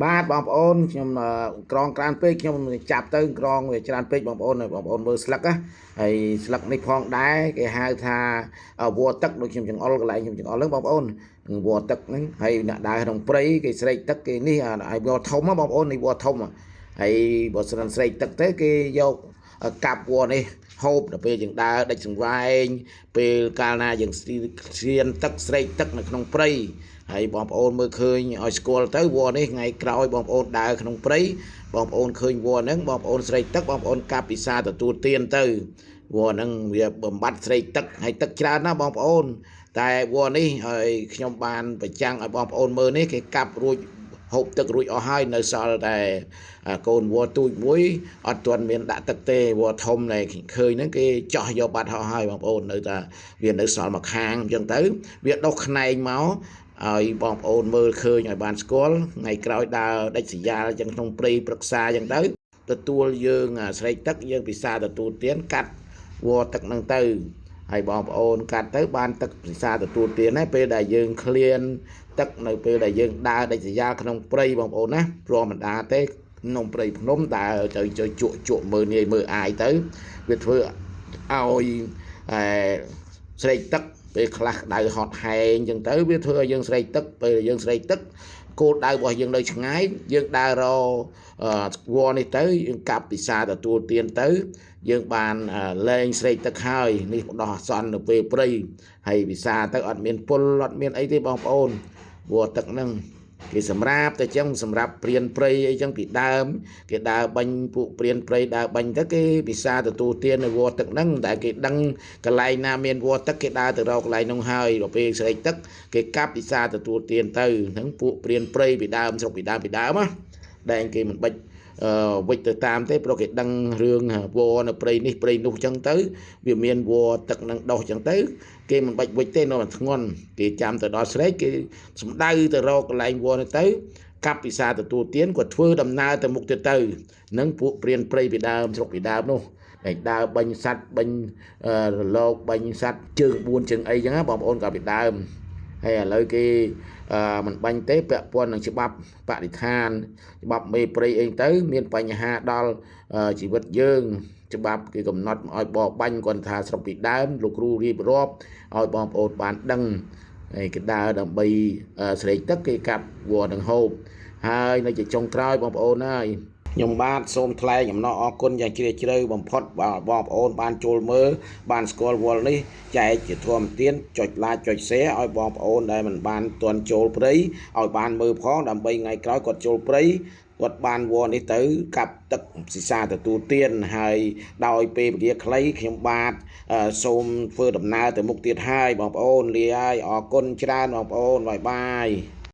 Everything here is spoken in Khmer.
បាទបងប្អូនខ្ញុំក្រងក្រានពេកខ្ញុំចាប់ទៅក្រងវាច្រើនពេកបងប្អូនបងប្អូនមើលស្លឹកណាហើយស្លឹកនេះផងដែរគេហៅថាវល្លិទឹកដូចខ្ញុំចង្អុលកន្លែងខ្ញុំចង្អុលហ្នឹងបងប្អូនវល្លិទឹកហ្នឹងហើយអ្នកដើរក្នុងព្រៃគេស្រែកទឹកគេនេះឲ្យវល្លិធំបងប្អូននេះវល្លិធំហើយបើសិនស្រែកទឹកទៅគេយកកាប់វល្លិនេះហូបដល់ពេលយើងដើរដេចសង្វែងពេលកាលណាយើងស្រៀនទឹកស្រែកទឹកនៅក្នុងព្រៃហើយបងប្អូនមើលឃើញឲ្យស្គាល់ទៅវល្លិនេះថ្ងៃក្រោយបងប្អូនដើរក្នុងព្រៃបងប្អូនឃើញវល្លិហ្នឹងបងប្អូនស្រែកទឹកបងប្អូនកាប់ពិសាទទួលទានទៅវល្លិហ្នឹងវាបំបត្តិស្រែកទឹកហើយទឹកច្រើនណាស់បងប្អូនតែវល្លិនេះហើយខ្ញុំបានបញ្ចាំងឲ្យបងប្អូនមើលនេះគេកាប់រួចហូបទឹករួចអស់ហើយនៅសល់តែកូនវល្លិទូចមួយអត់ទាន់មានដាក់ទឹកទេវល្លិធំដែលឃើញហ្នឹងគេចោះយកបាត់ហើយបងប្អូននៅតែវានៅសល់មួយខាងអញ្ចឹងទៅវាដុះខ្នែងមកឲ្យបងប្អូនមើលឃើញឲ្យបានស្គាល់ថ្ងៃក្រោយដើរដាច់ស្រយាលអញ្ចឹងក្នុងព្រៃព្រឹក្សាអញ្ចឹងទៅទទួលយើងស្រែកទឹកយើងពិសាទទួលទានកាត់វល្លិទឹកហ្នឹងទៅហើយបងប្អូនកាត់ទៅបានទឹកពិសាទទួលទានហើយពេលដែលយើងឃ្លានទឹកនៅពេលដែលយើងដើរដាច់ស្រយាលក្នុងព្រៃបងប្អូនណាព្រោះមិនដើរទេក្នុងព្រៃភ្នំដើរទៅជជក់ជក់មើលនាយមើលអាយទៅវាធ្វើឲ្យអឺស្រែកទឹកពេលខ្លះក្តៅហត់ហែងអញ្ចឹងទៅវាធ្វើឲ្យយើងស្រែកទឹកពេលយើងស្រែកទឹកគោលដៅរបស់យើងនៅឆ្ងាយយើងដើររវល្លិនេះទៅយើងកាប់ពិសាទទួលទានទៅយើងបានលែងស្រែកទឹកហើយនេះបដោះអាសន្ននៅពេលព្រៃហើយពិសាទៅអត់មានពុលអត់មានអីទេបងប្អូនវល្លិទឹកហ្នឹងគេសម្រាប់តែចឹងសម្រាប់ព្រានព្រៃអីចឹងពីដើមគេដើរបាញ់ពួកព្រានព្រៃដើរបាញ់ទៅគេពិសាទទួលទាននៅវល្លិទឹកហ្នឹងតែគេដឹងកន្លែងណាមានវល្លិទឹកគេដើរទៅរកកន្លែងនោះហើយដល់ពេលស្រែកទឹកគេកាប់ពិសាទទួលទានទៅហ្នឹងពួកព្រានព្រៃពីដើមស្រុកពីដើមពីដើមណាដែលគេមិនបាច់អឺវិចទៅតាមទេព្រោះគេដឹងរឿងវល្លិនៅព្រៃនេះព្រៃនោះចឹងទៅវាមានវល្លិទឹកនឹងដោះចឹងទៅគេមិនបាច់វិចទេនៅតែធ្ងន់គេចាំទៅដល់ស្រែកគេសំដៅទៅរកកន្លែងវល្លិនេះទៅកាប់ពិសាទទួលទានគាត់ធ្វើដំណើរទៅមុខទៀតទៅនឹងពួកព្រានព្រៃពីដើមស្រុកពីដើមនោះដែលដើរបាញ់សัตว์បាញ់រលកបាញ់សัตว์ជើង4ជើងអីចឹងណាបងប្អូនក៏ពីដើមហើយឥឡូវគេមិនបាញ់ទេពាក់ព័ន្ធនឹងច្បាប់បរិស្ថានច្បាប់មេព្រៃអីទៅមានបញ្ហាដល់ជីវិតយើងច្បាប់គេកំណត់ឲ្យបបាញ់គាត់ថាស្រុកពីដើមលោកគ្រូរៀបរាប់ឲ្យបងប្អូនបានដឹងហើយគេដើរដើម្បីស្រែកទឹកគេកាប់វល្លិនឹងហូបហើយនៅជាចុងក្រោយបងប្អូនហើយខ្ញុំបាទសូមថ្លែងអំណរអគុណយ៉ាងជ្រាលជ្រៅបំផុតបងប្អូនបានចូលមើលបានស្គាល់វល្លិនេះចែកជាធម្មទានចុច like ចុច share ឲ្យបងប្អូនដែលមិនបានទាន់ចូលព្រៃឲ្យបានមើលផងដើម្បីថ្ងៃក្រោយគាត់ចូលព្រៃគាត់បានវល្លិនេះទៅកាប់ទឹកស៊ីសាទទួលទានហើយដោយពេលវេលាខ្លីខ្ញុំបាទសូមធ្វើដំណើរទៅមុខទៀតហើយបងប្អូនលាហើយអរគុណច្រើនបងប្អូន bye bye។